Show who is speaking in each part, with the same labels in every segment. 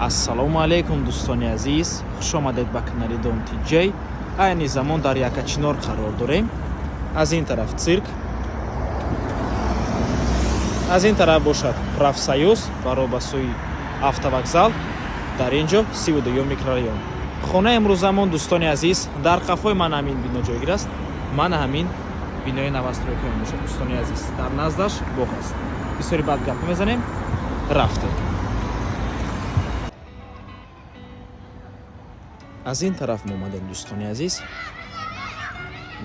Speaker 1: Ассалому алайкум, дӯстони азиз, хушомадед ба канали Дом Тиҷей. Айни замон дар Якачинор қарор дорем. Аз ин тараф цирк, аз ин тараф бошад Профсоюз баро ба сӯи автовокзал. Дар ин ҷо 32-юм микрорайон. Хонаи имрӯзамон, дӯстони азиз, дар қафои ман ҳамин бино ҷойгир аст. Мана ҳамин бинои новостройка мебошад, дӯстони азиз. Дар наздаш боғ аст. Бисёри баъд гап мезанем. Рафтем. Аз ин тараф мо омадем, дӯстони азиз.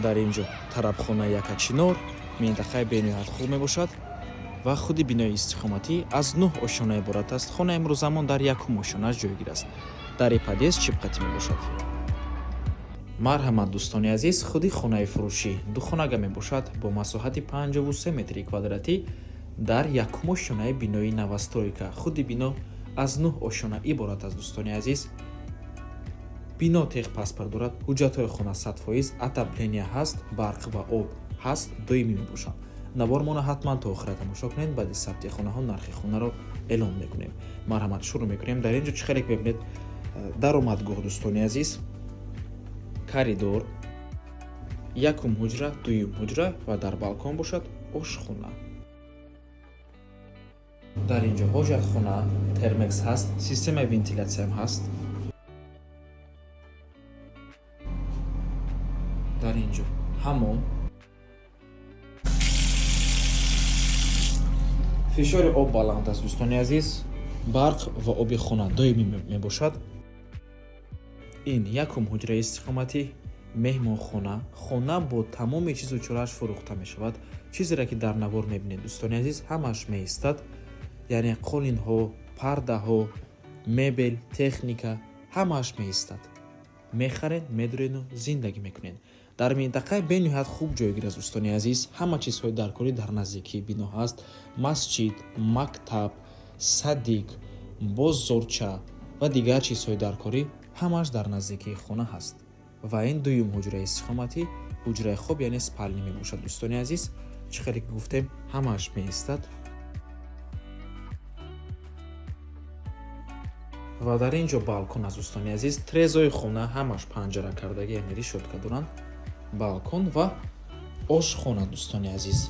Speaker 1: Дар ин ҷо тарабхонаи Якачинор, минтақаи бениҳоят хуб мебошад ва худи бинои истиқоматӣ аз нӯҳ ошёна иборат аст. Хона имрӯзамон дар якум ошёнаш ҷойгир аст. Дари подъезд чипқатӣ мебошад. Марҳамат, дӯстони азиз, худи хонаи фурӯшӣ духонага мебошад бо масоҳати 53 метри квадратӣ дар якум ошёнаи бинои новостройка. Худи бино аз нӯҳ ошёна иборат аст, дӯстони азиз. Бино техпаспорт дорад, ҳуҷҷатҳои хона 100%, отопления ҳаст, барқ ва об ҳаст, доимӣ мебошанд. Навормона ҳатман то охира тамошо кунед. Баъди сабти хонаҳо нархи хонаро эълон мекунем. Марҳамат, шурӯъ мекунем. Дар ин ҷо чӣ хеле мебинед, даромадгоҳ, дӯстони азиз, коридор, якум ҳуҷра, дуюм ҳуҷра ва дар балкон бошад ошхона. Дар ин ҷо ҳоҷатхона, термекс ҳаст, системаи вентилятсияам ҳаст. Дар ин ҷо ҳамом. Фишори об баланд аст, дӯстони азиз. Барқ ва оби хона доимӣ мебошад. Ин якум ҳуҷраи истиқоматӣ, меҳмонхона. Хона бо тамоми чизу чорааш фурӯхта мешавад. Чизере ки дар навор мебинед, дӯстони азиз, ҳамааш меистад, яъне қолинҳо, пардаҳо, мебел, техника ҳамааш меистад. Мехаред, медурену зиндагӣ мекунед. Дар минтақаи бениҳоят хуб ҷойгир аст, дӯстони азиз. Ҳама чизҳои даркорӣ дар наздикии бино ҳаст: масҷид, мактаб, садик, бозорча ва дигар чизҳои даркорӣ ҳамааш дар наздикии хона ҳаст. Ва ин дуюм ҳуҷраи истиқоматӣ, ҳуҷраи хоб, яъне спальня мебошад, дӯстони азиз. Чӣ хеле ки гуфтем, ҳамааш меистад. Ва дар ин ҷо балкон аст, дӯстони азиз. Трезои хона ҳамаш панҷара кардагӣ, яъне решётка доранд. Балкон ва ошхона, дӯстони азиз.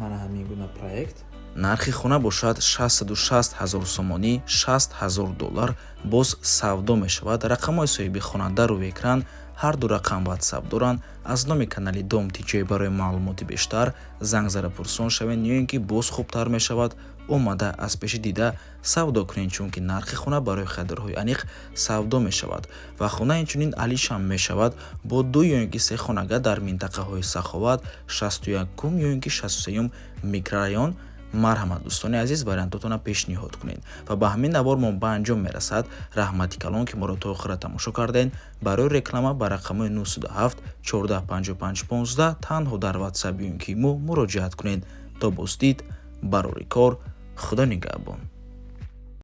Speaker 1: Мана ҳамин гуна проект.
Speaker 2: Нархи хона бошад 660 ҳазор сомонӣ, 60 ҳазор доллар, боз савдо мешавад. Рақамҳои соҳиби хона дар рӯи экран, ҳар ду рақам ватсап доранд. Аз номи канали Дом Тиҷой барои маълумоти бештар занг зада пурсон шавед ё ин ки боз хубтар мешавад омада аз пеши дида савдо кунед, чунки нархи хона барои харидорҳои аниқ савдо мешавад. Ва хона инчунин алишам мешавад бо ду ё ин ки се хонага дар минтақаҳои Саховат, 61-ум ё ин ки 63-юм микрорайон. Марҳамат, дӯстони азиз, вариантотона пешниҳод кунед. Ва ба ҳамин навор мо ба анҷом мерасад. Раҳмати калон, ки моро то охира тамошо кардед. Барои реклама ба рақамҳои 907 14 55 15 танҳо дар ватсап ё ин ки мо муроҷиат кунед. То боздид, барори кор, худо нигаҳбон.